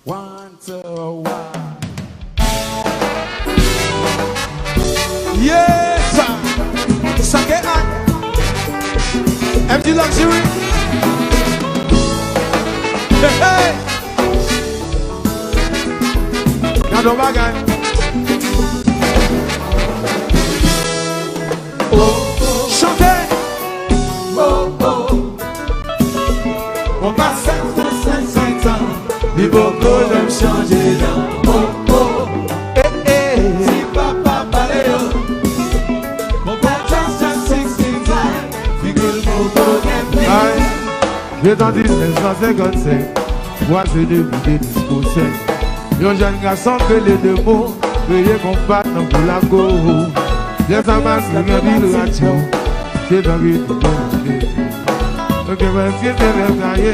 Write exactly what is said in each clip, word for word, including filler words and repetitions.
One, two, one. Yes! Sa ke ak M D Luxury. Hey, hey! Gade yon bagay. Oh, chante! Oh, oh. Mwen pase sèt sèt sèt an, li poko janm chanje dan. Oh, oh. Eh, eh. Ti papa pale yo. Mwen pa just sixty-five, figi l poko gen pli. Ay. Yo tande mil nèf san senkannsenk, bwase depi de diskosèk. Yon jèn gason k rele Demo, kreye konpa tankou lago. Lè sa pase gen pil radyo, se tankou tout moun te di. Yo te fè fim, te fè kaye,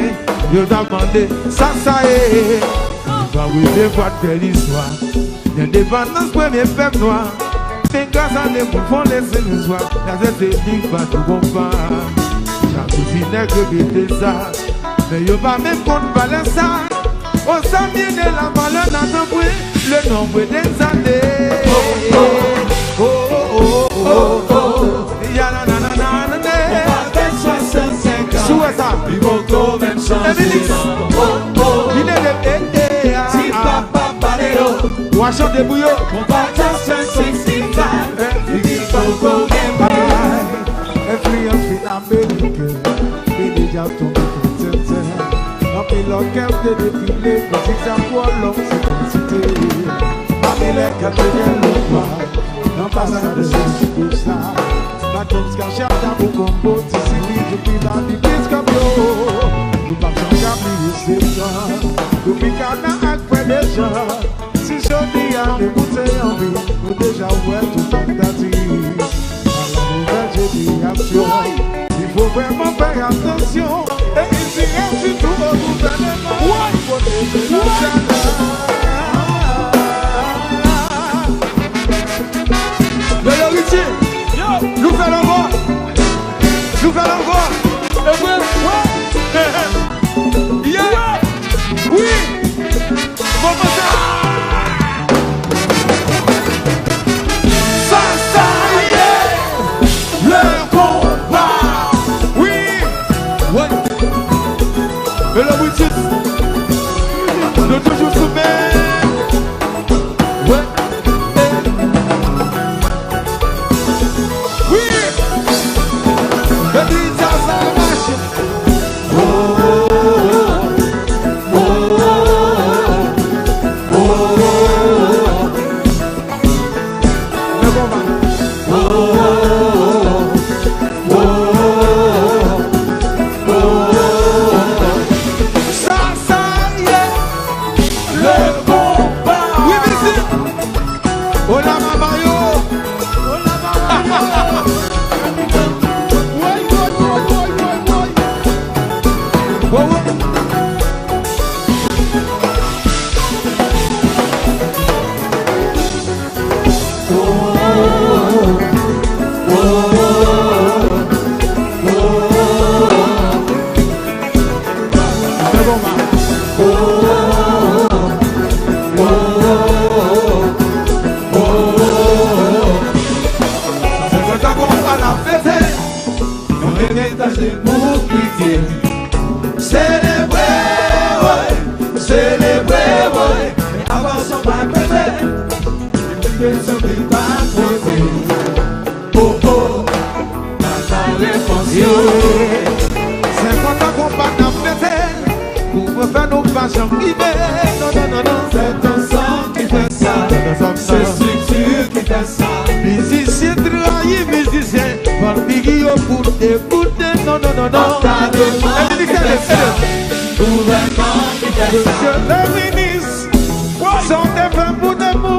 yo t ap mande sa sa ye. Li pa rete fwa t fè listwa. Lendepandans premye pèp nwa. Se gras a Demo pou fon lese listwa. Gazete li pa tou konpa. Chak jou ti nèg repete sa. Men yo pa menm konn valè sa. Aux amis de la valeur n'a tant pris le nombre des années. Oh, oh, oh, oh, oh, oh. Ya la la la la la la. Ou pa fè swasannsenk an. Sou wè sa. Li poko menm chanje Emilis. Non. Oh, oh. Li leve, eh, eh, ah, ah. Ti papa pale yo. W a chante pou yo. Konpa just sixty-five. Eh. Figi poko gen pay. Enfliyans fin ameriken, vini djab tonbe tout tenten. Anpil òkès te defile, mizik sa twò long, se kòmsi te ye. Pami lè kat te gen lòt pwa, nan pasaj de Jezi Kris la. Maton Skachata pou konbo, ti sili, epi la di piskòp yo. Nou p ap janm ka bliye se tan, Tropicana ak Frè Dejan. Si jodi a nou goute anvi, nou deja wè tout sa k ta di. A la nouvèl jenerasyon, il faut vraiment faire attention et il dirait surtout au gouvernement de protéger nos jeunes. Yo, yo, Richie, nou fè l ankò. Nou fè l ankò. E vre? Wi! Yeah! Wi! Bon, bon, sa! Sa, sa ye le konba! Wi! Wi! Hello, Britis! Nou toujou sou men! Wi! Wi! Epi sa, sa mache. Oh, oh, oh, oh, oh, oh. Men bon, man. Oh, oh, oh, oh, oh, oh, oh. Sa, sa ye. Le konba. Wi, mizik. Ola mama yo. Ola mama yo. Woy, woy, woy, woy, woy, woy. Woy, woy. Senkant an konpa n ap fete, yon eritaj de pou piti. Selebre, woy, selebre, woy, men avanse w pa kreve. Epi kesyon ki pa poze. Oh, oh, pa ka repons yo. Senkant an konpa n ap fete, kouvrefe nou pa janm rive. Non, non, non, non. Se tèt ansanm ki fè sa. Se estrikti ki fè sa. Mizisyen trayi mizisyen, pran figi yo pou degoute. Non, non, non, non. An ka demann ki fè sa. Gouvènman ki fè sa. Mesye le minis, sa w te fè pou Demo?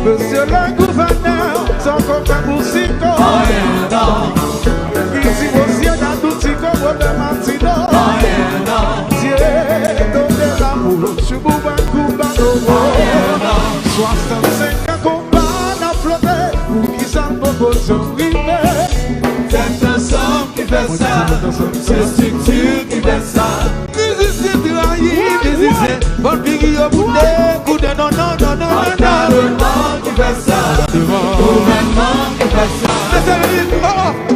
Mesye le gouvènè, sa w konn fè pou Siko? Ki di Bosye Dadou, Siko, Wòbè Matino? Dye do de la pou Choubouba Kouba Dowo. Swasannsenk an konba n ap flote, poukisa n poko janm rive? Tèt ansanm ki fè sa, se estrikti ki fè sa. Mizisyen trayi, mizisyen Bon, figi yo boute, koute, non, non, non, non, non, non. Gouvènman ki fè sa. Gouvènman ki fè sa. Mezanmi, oh,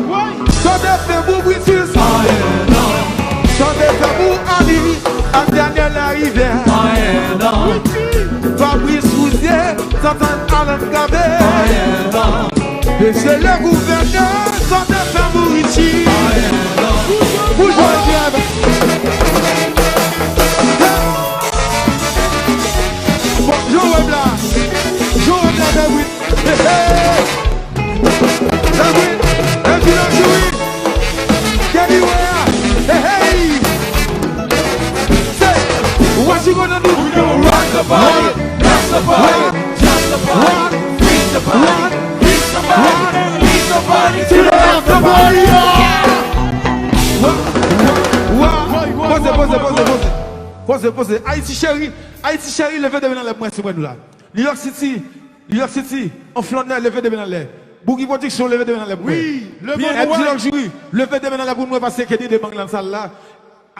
oh. Sa w te fè pou Britus? Anyen, non. Sa w te fè pou Ali ak Daniel Larivière? Anyen, non. Fabrice Rouzier, Santan Alan Gabe. Anyen, non. Mesye le gouvènè, sa w te fè pou Richie? Anyen, non. Pou Jòj Rèv. Bon, Jòj Rèv la. Jòj Rèv la, Fabrice. Hey, hey. Hey, hey. Kenny Ware. Hey, hey. Say, what you gonna do? We gonna rock the party, rock the party, rock the party, freak the party, freak the party, and leave the party to the after party. Poze, poze, poze, poze. Poze, poze. Ayiti cheri, Ayiti cheri, leve de men anlè pou mwen, si mwen nou la. New York City, New York City, an flannè, leve de men anlè. Boogie Production, leve de men anlè pou mwen. Wi, le monde wè. Luxury, leve de men anlè pou mwen, paske Kenny Demang nan sal la.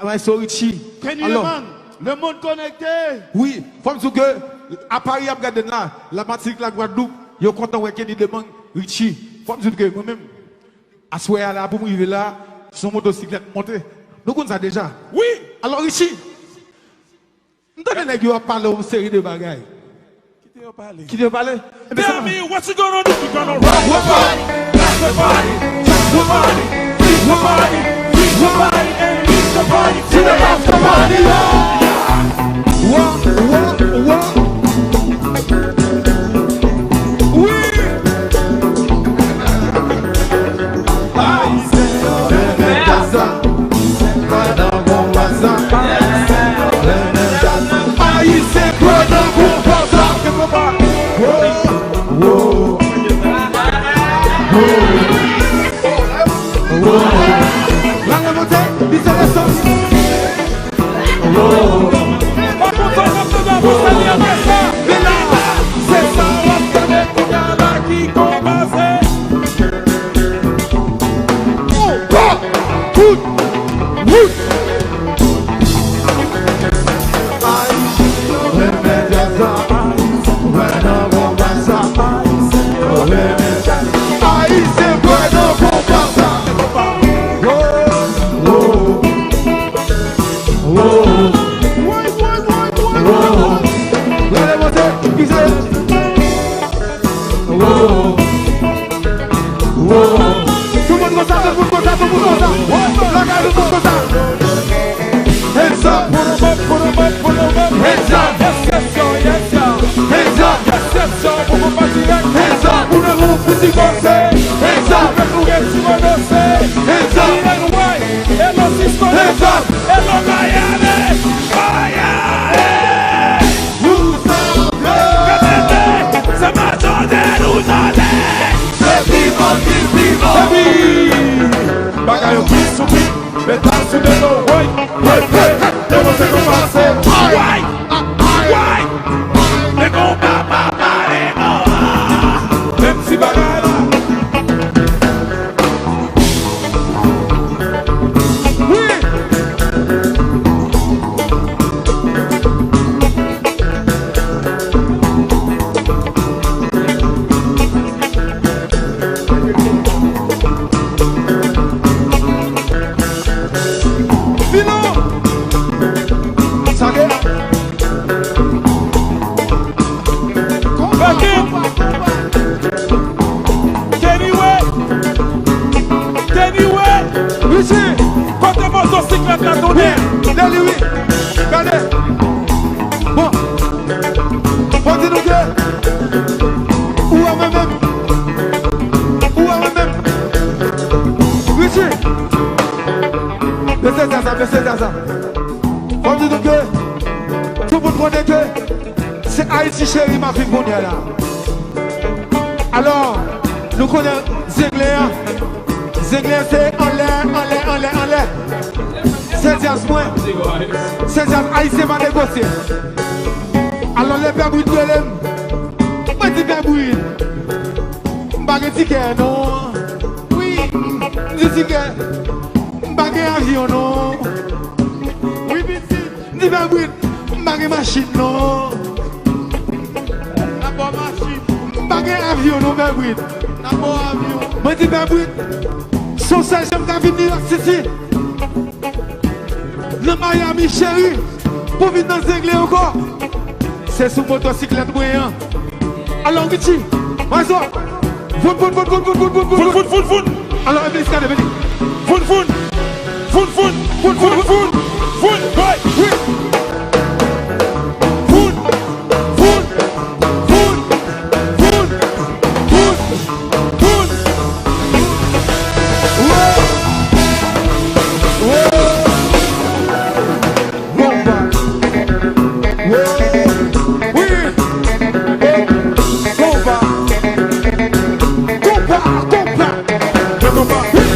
Maestro Richie. Kenny Demang, le monde connecté. Wi, fò m di w ke a Paris y ap gade n la, la Martinique, la Guadeloupe, yo kontan wè Kenny Demang, Richie. Fò m di w ke mwen menm, aswè a la, pou m rive la, se yon motosiklèt m monte. Nou konn sa deja. Wi. Alò, Richie, m tande nèg yo ap pale yon seri de bagay. Kite yo pale. Kite yo pale. Ebyen, tell me what you gonna do. We gonna rock the party, rock the party, rock the party, freak the party, freak the party, and leave the party to the after party. Wa, wa, wa. Wi. Ayisyen yo renmen djaz la. Ayisyen kwè nan bon baz la. Renmen djaz la. Ayisyen kwè nan bon baz la. Wo, wo, wo, wo. La remonte, li se leson. Woy, woy, woy, woy, woy. Gade monte, ki se? Woy, woy. Tout moun konsa, tout moun konsa, tout moun konsa. Lakay tout moun konsa. Hands up. Put 'em up, put 'em up, put 'em up. Hands up. Yes, yes, yo, yes, yo. Hands up. Yes, yes, yo, pou konpa dirèk. Hands up. Pou nou, pou ti kòse. Hands up. Pou nou, pou ti kòse. Hands up. Hands up. Hello, Cisco. Hands up. Hello, Miami. Miami. Nou sanble. Repete, se majòte nou sanble. Se vivan ki vivan. Epi, bagay yo ki soupli, metal sou de nou, woy, woy, woy. Demontre nou pase. Woy, woy. Men konpa pa pale non. Menm si bagay la. Fino! Sa ke? Back in! Kenny Way! Kenny Way! Richie! Kote motosiklèt la tounen? Deli wi! Gade! Bon! Bon, di nou ke ou wè mwen menm! Ou wè mwen menm! Richie! Mesye sa, sa, mesye sa, sa! Fò m di nou ke tout moun konnen ke se Ayiti cheri m ap viv kounye a la. Alò, nou konnen Zenglen an. Zenglen se anlè, anlè, anlè, anlè. Se djaz mwen. Se djaz ayisyen pa negosye. Alò, lè Pè Brit rele m, mwen di Pè Brit, m pa gen tikè non. Wi, m di tikè, m pa gen avyon non. Wi, pitit. M di Pè Brit, m M pa gen machin non. N ap ba w machin. M pa gen avyon non, Pè Brit. N ap ba w avyon. Mwen di Pè Brit, se yon sèl jan m ka vin New York City. Nan Miami, cheri, pou vin nan Zenglen ankò. Se sou motosiklèt mwen an. Alò, Richie, maestro. Voun, voun, voun. Voun, voun, voun, voun, voun. Alò, Emelis, gade, vini. Voun, voun. Voun, voun. Voun, voun, voun. Voun, voun. Wi. Voun, voun, voun, voun, voun, voun. Woy! Woy! Konpa. Wi. Wi. Konpa. Konpa, konpa. Konpa. Wi. Wi.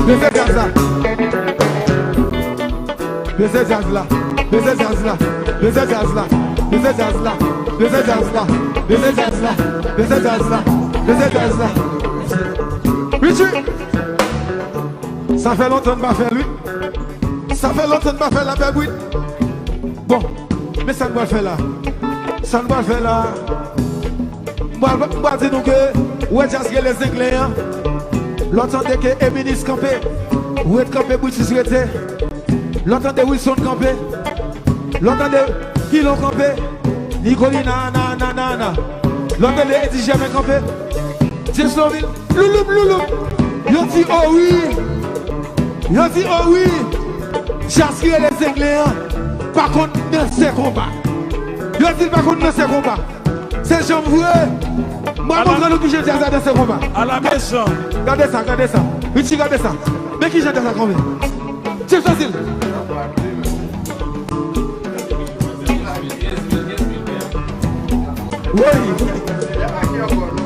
Bese djaz la. Bese djaz la. Bese djaz la. Bese djaz la. Bese djaz la. Bese djaz la. Bese djaz la. Bese djaz la. Bese djaz la. Richie! Sa fè lontan n pa fè l, wi. Sa fè lontan n pa fè l, la, Pè Brit. Bon, men sa n pral fè la. Sa n pral fè la. M pral, m pral di nou ke, ou wè djaz rele Zenglen an. Lè w tande ke Eminis kanpe, ou ret kanpe, Brutus rete. Lè w tande Wilson kanpe, lè w tande Pilon kanpe, Nicolina, na, na, na, na. Lè w tande Eddy Germain kanpe, James Lovin, louloup, louloup. Yo di, o wi. Yo di, o wi. Djaz ki rele Zenglen an pa konn danse konpa. Yo di l pa konn danse konpa. Se janm vre. Mwen montre nou kijan djaz la danse konpa. Ala mechan. Gade sa, gade sa. Richie, gade sa. Men kijan djaz la kanpe. James Cecil. Wi.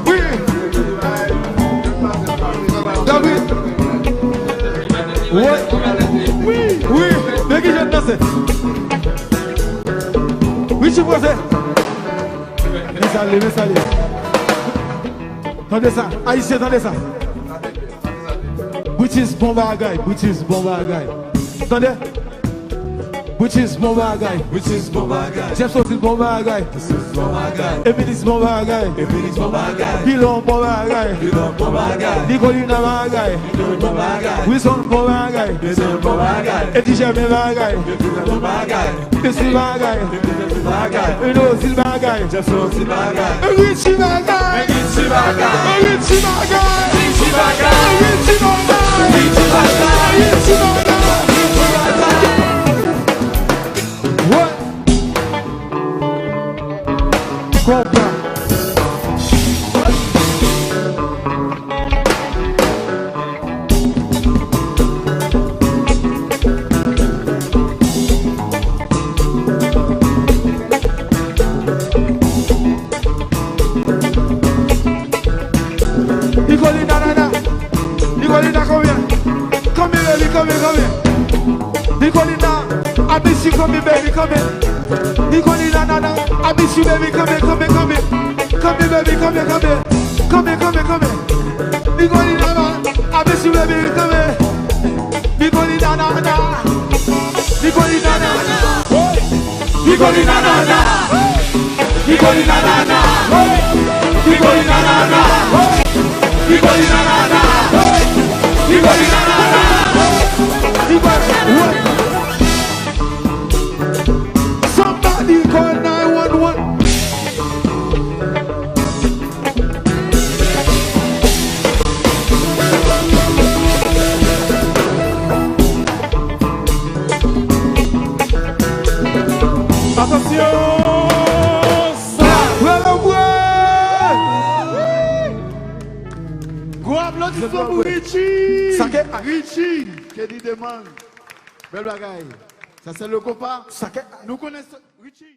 Wi. Gabri. Wi. Wi. Men kijan danse. Richie poze. Men sa l ye, men sa l ye. Tande sa, Ayisyen, tande sa. Brutus bon bagay, Brutus bon bagay. Tande? Brutus bon bagay. Brutus bon bagay. Jeff Sotil bon bagay. Brutus bon bagay. Emilis bon bagay. Emilis bon bagay. Pilon bon bagay. Pilon bon bagay. Nicolina bagay. Nicolina bon bagay. Wilson bon bagay. Wilson bon bagay. Eddy Germain bagay. Eddy Germain bon bagay. Pesi bagay. Pesi bagay. Uno Zil bagay. Jackson Zil bagay. Richie bagay. Richie bagay. Richie bagay. Richie bagay. Richie bagay. Richie bagay. Richie bagay. Richie bagay. What? Konpa. Nicolina, nana. Nicolina, konbyen? Konbyen, baby, konbyen, konbyen? Nicolina, I miss you, konbyen, baby, konbyen? Nicolina, nana, I miss you, baby, konbyen, konbyen, konbyen? Konbyen, baby, konbyen, konbyen? Konbyen, konbyen, konbyen? Nicolina, ma, I miss you, baby, konbyen? Nicolina, nana. Nicolina, nana. Nicolina, nana. Nicolina, nana. Nicolina, nana. Nicolina, nana. Nicolina, nana. Nicolina, nana. Somebody call nine one one. Atansyon! Sa! Bravo, bravo! Gwo aplodisman pou Richie! Sa ke Richie! Kenny Demang! Bèl bagay! Sa se le konpa! Sa ke Nou konnen sa, Richie!